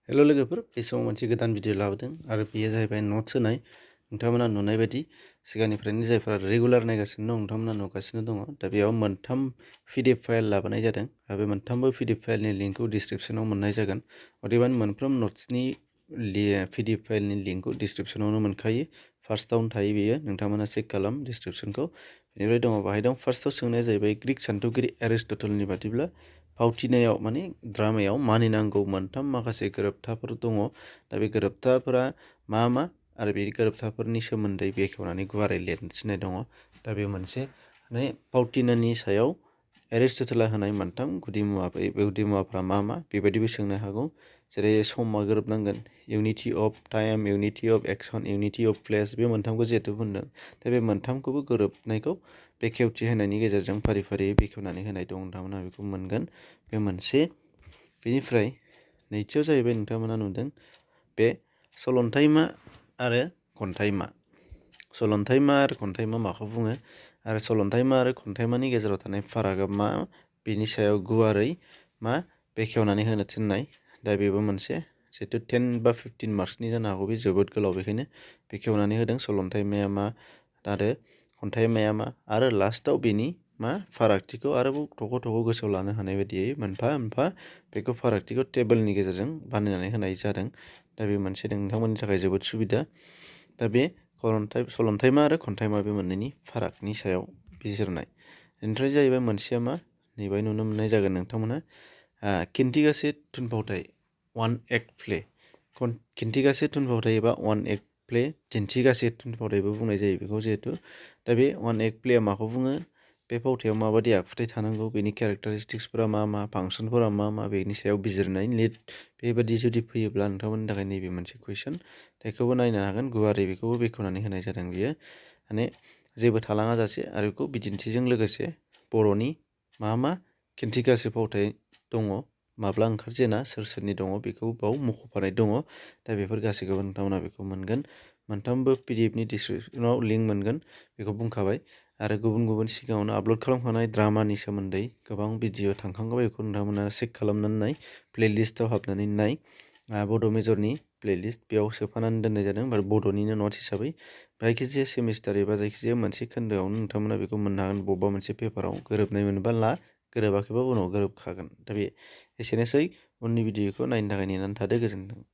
हेल' लोगोफोर बे समाव मोनसे गोदान भिडिअ लाबोदों आरो बेयो जाहैबाय नट्स होनाय नोंथांमोना नुनाय बायदि सिगांनिफ्रायनो जायफोरा रेगुलार नायगासिनो दं नोंथांमोना नुगासिनो दङ दा बेयाव मोनथाम पिडिएफ फाइल लाबोनाय जादों आरो बे मोनथामबो पिडिएफ फाइलनि लिंकखौ डिसक्रिपसनाव मोननाय जागोन अदेबानि मोनफ्रोम नट्सनि पिडिएफ फाइलनि लिंकखौ डिसक्रिपसनावनो मोनखायो फार्स्टआवनो थायो बेयो नोंथांमोना चेक खालाम डिसक्रिपसनखौ बेनिफ्राय दङ बाहाय दं फार्स्टआव सोंनाया जाहैबाय ग्रीक सान्थौगिरि एरिस्टटलनि बादिब्ला फावथिनायाव माने ड्रामायाव मानिनांगौ मोनथाम माखासे गोरोबथाफोर दङ दा बे गोरोबथाफोरा मा मा आरो बे गोरोबथाफोरनि सोमोन्दै बेखेवनानै गुवारै लिरथिनाय दङ दा बे मोनसे माने फावथिनानि सायाव एरिस्टटला होनाय मोनथाम गुदि मुवाफ्रा मा मा बेबायदिबो सोंनो हागौ जेरै समा गोरोबनांगोन unity of time unity of action unity of place बे मोनथामखौ जिहेतु बुंदों दा बे मोनथामखौबो गोरोबनायखौ बेखेवथि होनायनि गेजेरजों फारि फारियै बेखेवनानै होनाय दं नोंथांमोनहा बेखौ मोनगोन बे मोनसे बेनिफ्राय नैथियाव जाहैबाय नोंथांमोना नुदों बे सलन्थाइमा आरो खन्थाइमा सलन्थाइमा आरो खन्थाइमा माखौ बुङो आरो सलन्थाइमा आरो खन्थाइमानि गेजेराव थानाय फारागा मा बेनि सायाव गुवारै मा बेखेवनानै होनो थिननाय दा बेबो मोनसे जिहेतु 10 बा 15 मार्क्सनि जानो हागौ बे जोबोद गोलाव बेखायनो बेखेवनानै होदों सलन्थाइमाया मा आरो खन्थाइमाया मा आरो लास्टआव बेनि मा फारागथिखौ आरोबाव थख' गोसोआव लानो हानाय बायदियै मोनफा मोनफा बेखौ फारागथिखौ टेबोलनि गेजेरजों बानायनानै होनाय जादों दा बे मोनसे नोंथांमोननि थाखाय जोबोद सुबिदा दा बे सलन्थाइमा आरो खन्थाइमा बे मोननैनि फारागनि सायाव बिजिरनाय बेनिफ्राय जाहैबाय मोनसेया मा नैबाय नुनो मोननाय जागोन नोंथांमोना खिन्थिगासे थुनफावथाय वान एक्ट प्ले खिन्थिगासे थुनफावथाय एबा वान एक्ट प्ले दिन्थिगासे थुनफावथायबो बुंनाय जायो बेखौ जिहेतु दा बे वान एक्ट प्लेया माखौ बुङो बे फावथायाव माबायदि आखुथाय थानांगौ बेनि केरेक्टारिस्टिक्सफोरा मा मा फांसनफोरा मा मा बेनि सायाव बिजिरनाय लिट बेबायदि जुदि फैयोब्ला नोंथांमोननि थाखाय नैबे मोनसे कुइसन बेखौबो नायनो हागोन गुवारै बेखौबो बेखेवनानै होनाय जादों बियो माने जेबो थालाङा जासे आरो बेखौ बिदिन्थिजों लोगोसे बर'नि मा मा खिन्थिगासे फावथाय दङ माब्ला ओंखारजेना सोर सोरनि दङ बेखौ बाव मख'फानाय दङ दा बेफोर गासैखौबो नोंथांमोना बेखौ मोनगोन मोनथामबो पिडिएफनि डिसक्रिपसनाव लिंक मोनगोन बेखौ बुंखाबाय आरो गुबुन गुबुन सिगाङावनो आपल'ड खालामखानाय ड्रामानि सोमोन्दै गोबां भिडिअ थांखांबाय बेखौ नोंथांमोना चेक खालामनानै नाय प्लेलिस्टआव हाबनानै नाय बड' मेजरनि प्लेलिस्ट बेयाव सोफानानै दोननाय जादों आरो बड'निनो नट्स हिसाबै जायखिजाया सेमिस्टार एबा जायखिजाया मोनसे खोन्दोआवनो नोंथांमोना बेखौ मोननो हागोन बबेबा मोनसे पेपाराव गोरोबनाय मोनोबा ला गोरोबाखैबा उनाव गोरोबखागोन दा बे एसेनोसै उननि भिडिअखौ नायनो थाखाय नेनानै थादो गोजोन्थों।